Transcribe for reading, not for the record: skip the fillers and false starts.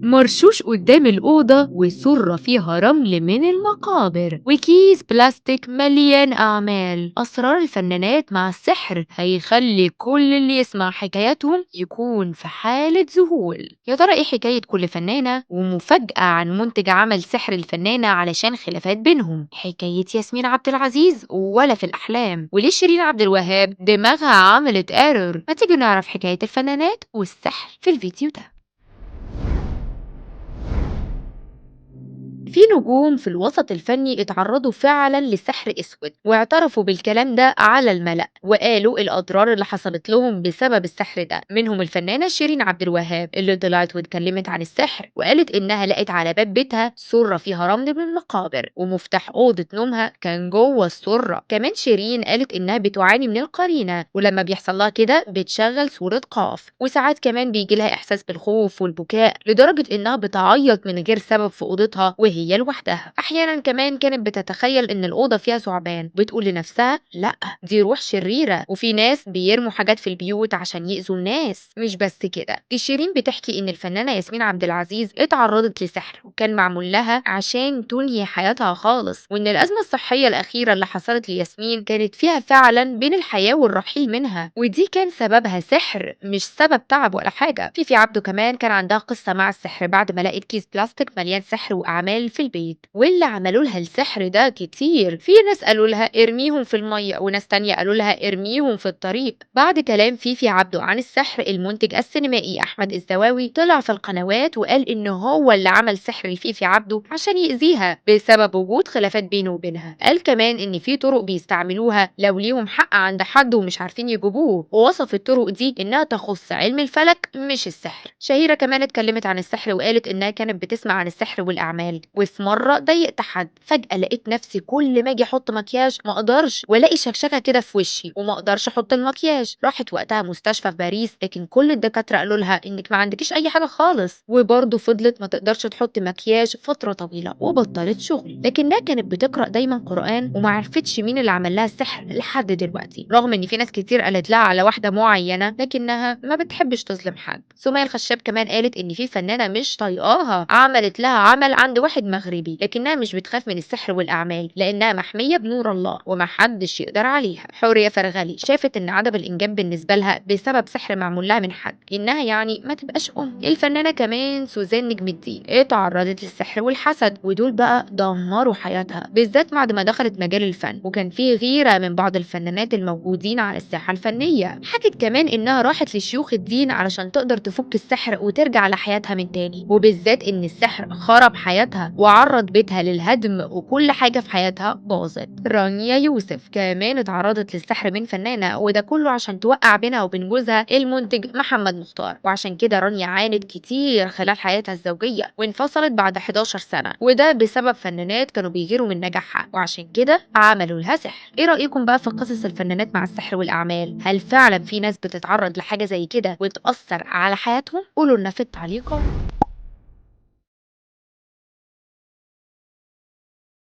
مرشوش قدام الأوضة وسرة فيها رمل من المقابر وكيس بلاستيك مليان أعمال. أسرار الفنانات مع السحر هيخلي كل اللي يسمع حكاياتهم يكون في حالة ذهول. يا ترى إيه حكاية كل فنانة؟ ومفاجأة عن منتج عمل سحر الفنانة علشان خلافات بينهم. حكاية ياسمين عبد العزيز ولا في الأحلام، وليه شيرين عبد الوهاب دماغها عملت error. ما تيجي نعرف حكاية الفنانات والسحر في الفيديو ده. في نجوم في الوسط الفني اتعرضوا فعلا لسحر اسود واعترفوا بالكلام ده على الملأ، وقالوا الاضرار اللي حصلت لهم بسبب السحر ده. منهم الفنانة شيرين عبد الوهاب اللي طلعت واتكلمت عن السحر وقالت انها لقت على باب بيتها سره فيها رمل من المقابر ومفتاح اوضة نومها كان جوه السرة. كمان شيرين قالت انها بتعاني من القرينة، ولما بيحصل لها كده بتشغل صوره قاف، وساعات كمان بيجي لها احساس بالخوف والبكاء لدرجة انها بتعيط من غير سبب في اوضتها وهي لوحدها. احيانا كمان كانت بتتخيل ان الاوضة فيها ثعبان، بتقول لنفسها لا دي روح شريرة، وفي ناس بيرموا حاجات في البيوت عشان يأذوا الناس. مش بس كده، دي شيرين بتحكي ان الفنانة ياسمين عبد العزيز اتعرضت لسحر وكان معمول لها عشان تنهي حياتها خالص، وان الازمة الصحية الاخيرة اللي حصلت لياسمين كانت فيها فعلا بين الحياة والرحيل منها، ودي كان سببها سحر مش سبب تعب ولا حاجة. فيفي عبده كمان كان عندها قصة مع السحر بعد ما لقت كيس بلاستيك مليان سحر واعمال في البيت، واللي عملوا لها السحر ده كتير. في ناس قالوا لها ارميهم في المية، وناس تانية قالوا لها ارميهم في الطريق. بعد كلام فيفي عبده عن السحر، المنتج السينمائي احمد الزواوي طلع في القنوات وقال ان هو اللي عمل سحر لفيفي عبده عشان يأذيها بسبب وجود خلافات بينه وبينها. قال كمان ان في طرق بيستعملوها لو ليهم حق عند حد ومش عارفين يجيبوه، ووصف الطرق دي انها تخص علم الفلك مش السحر. شهيرة كمان اتكلمت عن السحر وقالت انها كانت بتسمع عن السحر والاعمال، وفي مرة ضايقت حد، فجاة لقيت نفسي كل ما اجي احط مكياج ما اقدرش، والاقي شكشكه كده في وشي وما اقدرش احط المكياج. راحت وقتها مستشفى في باريس، لكن كل الدكاترة قالوا لها انك ما عندكيش اي حاجة خالص، وبرضه فضلت ما تقدرش تحط مكياج فترة طويلة وبطلت شغل. لكنها كانت بتقرا دايما قران وما عرفتش مين اللي عمل لها السحر لحد دلوقتي، رغم ان في ناس كتير قالت لها على واحدة معينة، لكنها ما بتحبش تظلم حد. سمية الخشاب كمان قالت ان في فنانة مش طايقاها عملت لها عمل عند واحد مغربي، لكنها مش بتخاف من السحر والأعمال لأنها محمية بنور الله ومحدش يقدر عليها. حورية فرغلي شافت إن عدم الإنجاب بالنسبة لها بسبب سحر معمول لها من حد، إنها يعني ما تبقاش أم. الفنانة كمان سوزان نجم الدين اتعرضت للسحر والحسد، ودول بقى دمروا حياتها بالذات بعد ما دخلت مجال الفن، وكان في غيرة من بعض الفنانات الموجودين على الساحة الفنية. حكت كمان إنها راحت لشيوخ الدين علشان تقدر تفك السحر وترجع لحياتها من تاني، وبالذات إن السحر خرب حياتها وعرض بيتها للهدم وكل حاجة في حياتها باظت. رانيا يوسف كمان اتعرضت للسحر من فنانة، وده كله عشان توقع بينها وبين جوزها المنتج محمد مختار، وعشان كده رانيا عانت كتير خلال حياتها الزوجية وانفصلت بعد 11 سنة، وده بسبب فنانات كانوا بيغيروا من نجاحها وعشان كده عملوا لها سحر. ايه رأيكم بقى في قصص الفنانات مع السحر والأعمال؟ هل فعلا في ناس بتتعرض لحاجة زي كده وتأثر على حياتهم؟ قولوا لنا في التعليقات.